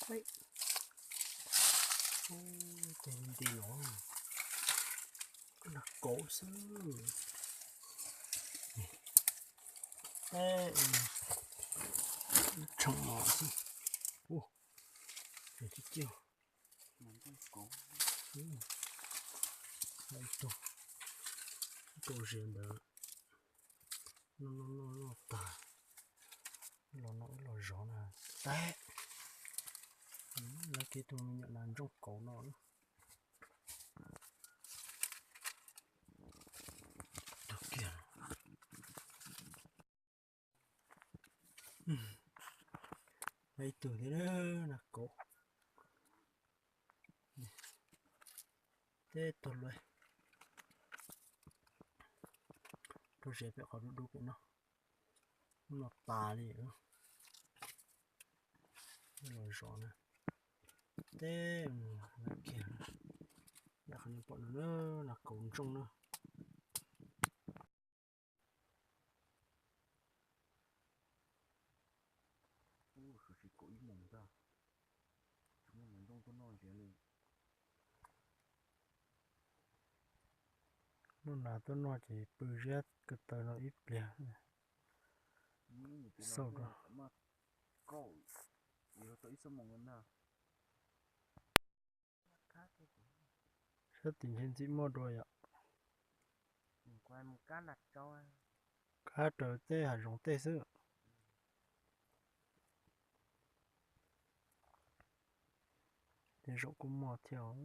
Ub, tej nti no, nag kauv xwb. Tej tshoom no xwb. Ub, cib cib. Ib tug, ib tug ziav ntawd. Noj noj noj noj tag, los no wb los zov na. Tag, lawv kiag tus me nyuam nas ntsooj kauv no. Tag kiag. Ib tug thiab na, nas kauv. Teb tug lawm. Rau ziav pem qhov dub dub pem no. Ub, no tas li. Los zov na. Teb, kiag, yam qhov nej pom no na, nas kauv ntsooj na. Ub, sawv tsis kaum ib moos ntag, tsis muaj nas ntsooj tuaj noj ntsiav li. Muaj nas tuaj noj ces pw ziab ko taw no ib pliag. Xauj rau. Kaum, yuav tau ib xuab moos ntag. Sab tim ntshe ntxim muaj dua yom. Kab raws tej hav zoov tej xwb. Tej zaum kuj muaj thiab.